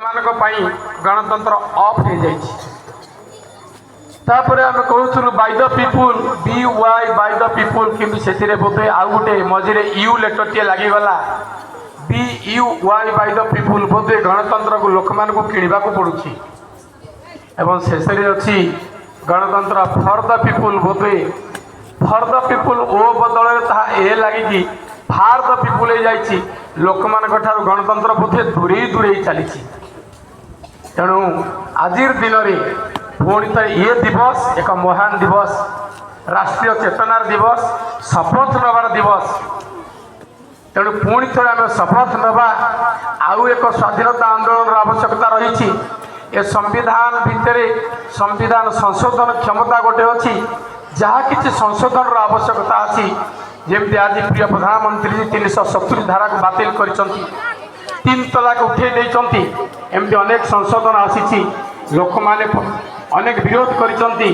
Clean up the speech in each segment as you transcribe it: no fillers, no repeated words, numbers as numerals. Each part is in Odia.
ମାନଙ୍କ ପାଇଁ ଗଣତନ୍ତ୍ର ଅଫ୍ ହେଇଯାଇଛି। ତାପରେ ଆମେ କହୁଥିଲୁ by the people, B Y, by the people। କିନ୍ତୁ ସେଥିରେ ବୋଧେ ଆଉ ଗୋଟେ ମଝିରେ you ଲେଟରଟିଏ ଲାଗିଗଲା, B U Y, buy the people। ବୋଧେ ଗଣତନ୍ତ୍ରକୁ ଲୋକମାନଙ୍କୁ କିଣିବାକୁ ପଡ଼ୁଛି। ଏବଂ ଶେଷରେ ଅଛି ଗଣତନ୍ତ୍ର ଫର୍ the people. ବୋଧେ ଫର୍ the people ଓ ବଦଳରେ ତାହା ଏ ଲାଗିକି ଫାର୍ ଦ ପିପୁଲ୍ ହେଇଯାଇଛି। ଲୋକମାନଙ୍କ ଠାରୁ ଗଣତନ୍ତ୍ର ବୋଧେ ଦୂରେଇ ଦୂରେଇ ଚାଲିଛି। ତେଣୁ ଆଜିର ଦିନରେ ପୁଣି ଥରେ ଇଏ ଦିବସ ଏକ ମହାନ ଦିବସ, ରାଷ୍ଟ୍ରୀୟ ଚେତନାର ଦିବସ, ଶପଥ ନେବାର ଦିବସ। ତେଣୁ ପୁଣି ଥରେ ଆମେ ଶପଥ ନେବା। ଆଉ ଏକ ସ୍ୱାଧୀନତା ଆନ୍ଦୋଳନର ଆବଶ୍ୟକତା ରହିଛି। ଏ ସମ୍ବିଧାନ ଭିତରେ ସମ୍ବିଧାନ ସଂଶୋଧନ କ୍ଷମତା ଗୋଟେ ଅଛି। ଯାହା କିଛି ସଂଶୋଧନର ଆବଶ୍ୟକତା ଅଛି, ଯେମିତି ଆଜି ପ୍ରିୟ ପ୍ରଧାନମନ୍ତ୍ରୀ 370 ଧାରାକୁ ବାତିଲ କରିଛନ୍ତି, ତିନି ତଲାକ ଉଠେଇ ଦେଇଛନ୍ତି, ଏମିତି ଅନେକ ସଂଶୋଧନ ଆସିଛି। ଲୋକମାନେ ଅନେକ ବିରୋଧ କରିଛନ୍ତି,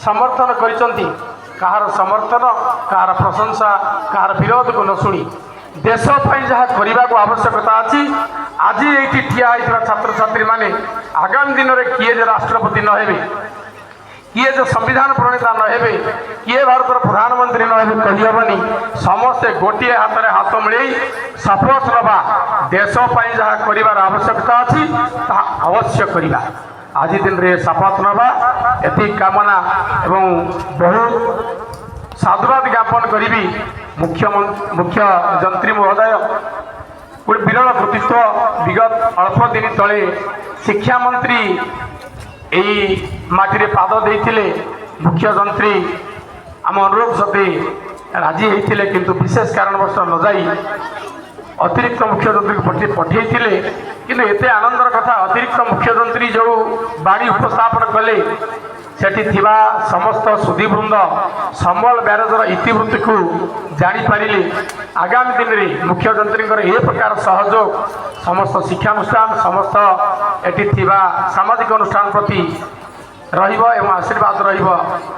ସମର୍ଥନ କରିଛନ୍ତି। କାହାର ସମର୍ଥନ, କାହାର ପ୍ରଶଂସା, କାହାର ବିରୋଧକୁ ନ ଶୁଣି ଦେଶ ପାଇଁ ଯାହା କରିବାକୁ ଆବଶ୍ୟକତା ଅଛି, ଆଜି ଏଇଠି ଠିଆ ହେଇଥିବା ଛାତ୍ରଛାତ୍ରୀମାନେ ଆଗାମୀ ଦିନରେ କିଏ ଯେ ରାଷ୍ଟ୍ରପତି ନ ହେବେ, କିଏ ଯେ ସମ୍ବିଧାନ ପ୍ରଣେତା ନ ହେବେ, କିଏ ଭାରତର ପ୍ରଧାନମନ୍ତ୍ରୀ ନ ହେବେ, କହିହେବନି। ସମସ୍ତେ ଗୋଟିଏ ହାତରେ ହାତ ମିଳେଇ ଶପଥ ନେବା, ଦେଶ ପାଇଁ ଯାହା କରିବାର ଆବଶ୍ୟକତା ଅଛି ତାହା ଅବଶ୍ୟ କରିବା। ଆଜି ଦିନରେ ଶପଥ ନେବା, ଏତିକି କାମନା ଏବଂ ବହୁତ ସାଧୁବାଦ ଜ୍ଞାପନ କରିବି ମୁଖ୍ୟ ଯନ୍ତ୍ରୀ ମହୋଦୟ। ଗୋଟେ ବିରଳ କୃତିତ୍ୱ। ବିଗତ ଅଳ୍ପ ଦିନ ତଳେ ଶିକ୍ଷାମନ୍ତ୍ରୀ ଏଇ ମାଟିରେ ପାଦ ଦେଇଥିଲେ। ମୁଖ୍ୟ ଯନ୍ତ୍ରୀ ଆମ ଅନୁରୋଧ ସତ୍ତ୍ୱେ ରାଜି ହେଇଥିଲେ, କିନ୍ତୁ ବିଶେଷ କାରଣବଶତଃ ନ ଯାଇ ଅତିରିକ୍ତ ମୁଖ୍ୟ ଯନ୍ତ୍ରୀକୁ ପଠେଇଥିଲେ। କିନ୍ତୁ ଏତେ ଆନନ୍ଦର କଥା, ଅତିରିକ୍ତ ମୁଖ୍ୟଯନ୍ତ୍ରୀ ଯେଉଁ ବାଣୀ ଉପସ୍ଥାପନ କଲେ, ସେଠି ଥିବା ସମସ୍ତ ସୁଧୀବୃନ୍ଦ ସମ୍ବଲ ବ୍ୟାରେଜର ଇତିବୃତ୍ତିକୁ ଜାଣିପାରିଲେ। ଆଗାମୀ ଦିନରେ ମୁଖ୍ୟଯନ୍ତ୍ରୀଙ୍କର ଏ ପ୍ରକାର ସହଯୋଗ ସମସ୍ତ ଶିକ୍ଷାନୁଷ୍ଠାନ, ସମସ୍ତ ଏଠି ଥିବା ସାମାଜିକ ଅନୁଷ୍ଠାନ ପ୍ରତି ରହିବ ଏବଂ ଆଶୀର୍ବାଦ ରହିବ,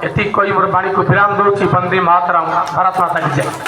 ଏତିକି କହି ମୋର ବାଣୀକୁ ବିରାମ ଦେଉଛି। ବନ୍ଦେ ମାତରମ୍, ଭାରତ ମାତା କି ଜୟ।